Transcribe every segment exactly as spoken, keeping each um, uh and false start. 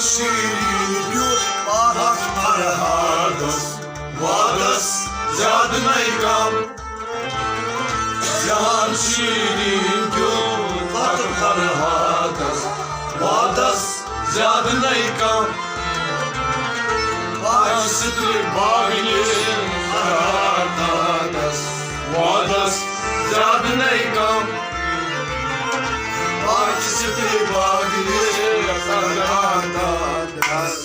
شیرین پیوٚت پتھ فرہادس، وعدس زیادٕ نَے کم۔ جان شیرین پیوٚت پتھ فرہادس، وعدس زیادٕ نَے کم۔ آسہِ سترِ باغ یہِ فرہادس، وعدس زیادٕ نَے کم۔ آسہِ سترِ باغ یہِ فرہادس۔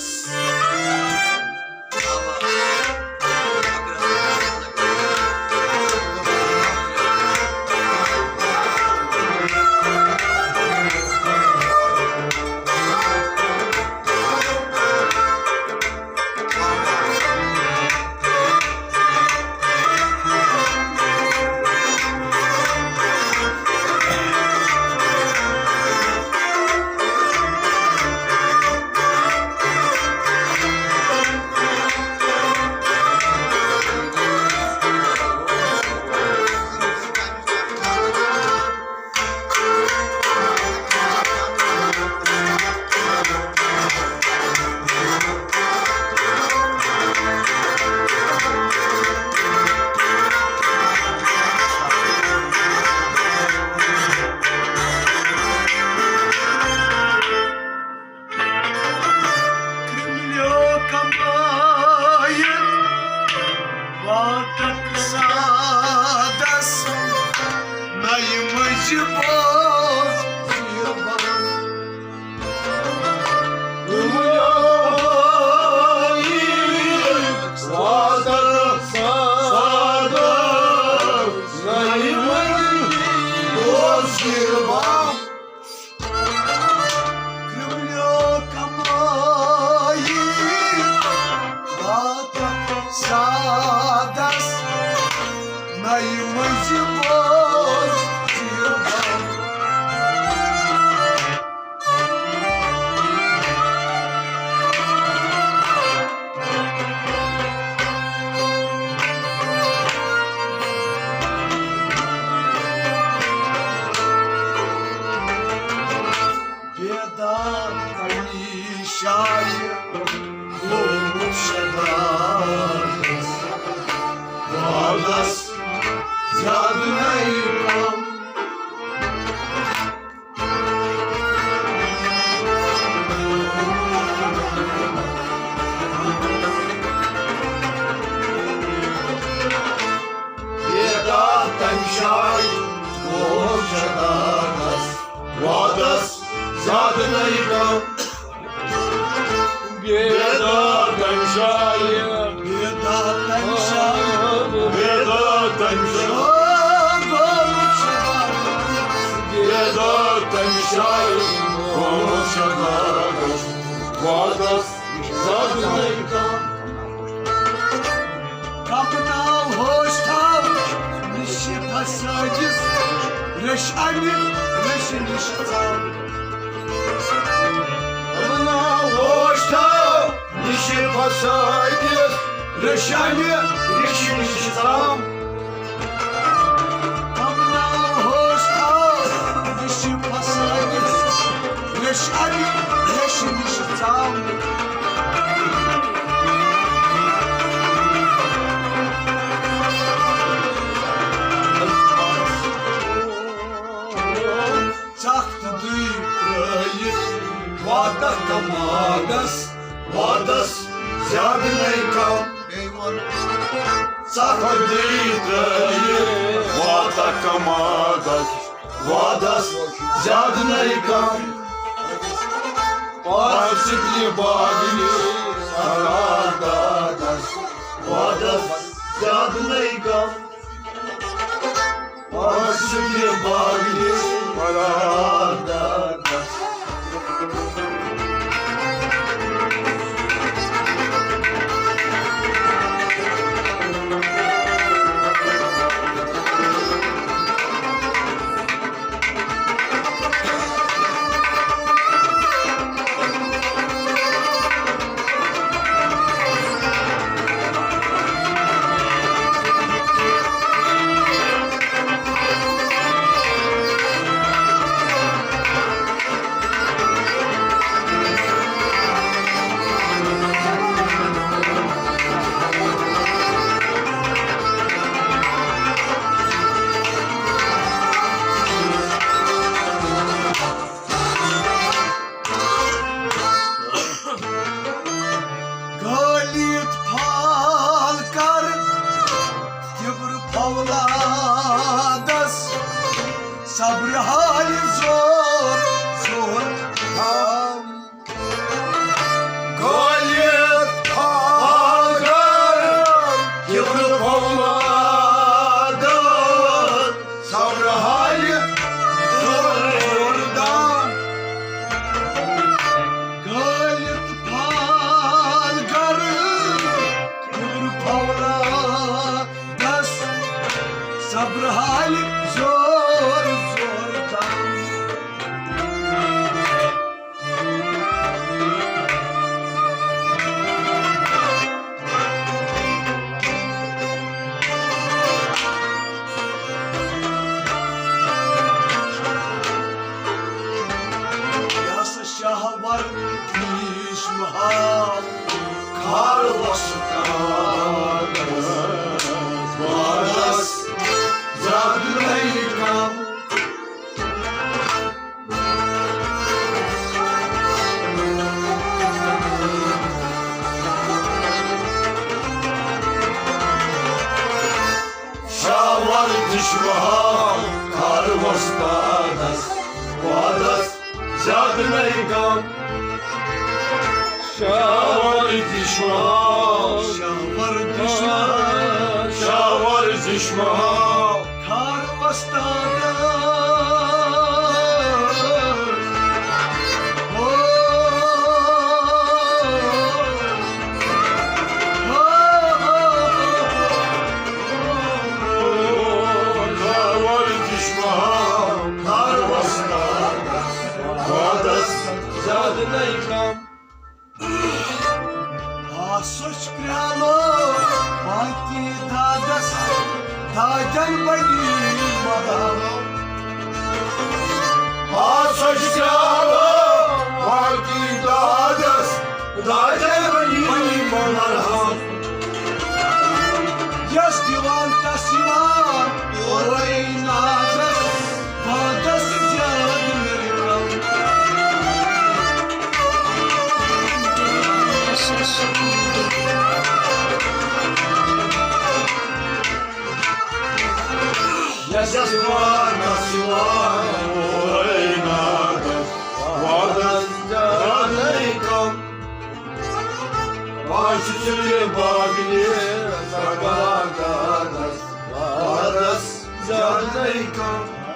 کرملیو کمایہِ واتک سادس، نَیہِ مٔنٛزِ بوز زیبا۔ کرملیو کمایہِ واتک سادس، نَیہِ مٔنٛزِ بوز زیبا۔ کرملیو کمایہِ واتک سادس، نَیہِ مٔنٛزِ بوز زیبا۔ بیدار تمی شاعر گوٚمُت شدادس، وعدس زیادٕ نَے کم۔ بیدار تمہِ شاعر گوٚمُت شدادس، وعدس زیادٕ نَے کم۔ بیدار تمہِ شاعر، بیدار تمہِ شاعر، بیدار تمہِ شاعر، بیدار تمہِ شاعر گوٚمُت شدادس، وعدس زیادٕ نَے کم۔ کمناو ہوش تھاو نِشہِ پھسٲوِس، ریٚش اَمہِ ریٚشہِ نِش ژاو۔ کمناو ہوش تھاو نِشہِ پھسٲوِس، ریٚش اَمہِ ریٚشہِ نِش ژاو۔ کمناو ہوش تھاو نِشہِ پھسٲوِس، ریٚش اَمہِ ریٚشہِ نِش ژاو۔ ژکھ تہٕ دٕے ترٲیِتھ واتکھ کمادس، وعدس زیادٕ نَے کم۔ بیٚیہِ وَن۔ ژکھ تہٕ دٕے ترٲیِتھ واتکھ کمادس، وعدس زیادٕ نَے کم۔ پانٛژھ سترِ باغ یہِ فرہادس، وعدس زیادٕ نَے کم۔ پانٛژھ سترِ باغ یہِ فرہادس۔ کھار وۄستادس وعدس زیادٕ نَے کم۔ شاور دِشوار کھار وۄستادس وعدس زیادٕ نَے کم۔ شاور دِشوار، شاور دِشوار، شاور دِشوار۔ کھار وۄستادس۔ او، او، او، او۔ کھار وۄستادس وعدس زیادٕ نَے کم۔ آسُچ کرٛالو باقی دادس، دادٮ۪ن بنی مرہم۔ آسُچ کرٛالو باقی دادس، دادٮ۪ن بنی مرہم۔ یس دِوان تس یِوان اورے نادس، وعدس زیادٕ نَے کم۔ یس دِوان تس یِوان اورے نادس، وعدس زیادٕ نَے کم۔ آز چھُ ژےٚ باغ یہِ سبادانس، وعدس زیادٕ نَے کم۔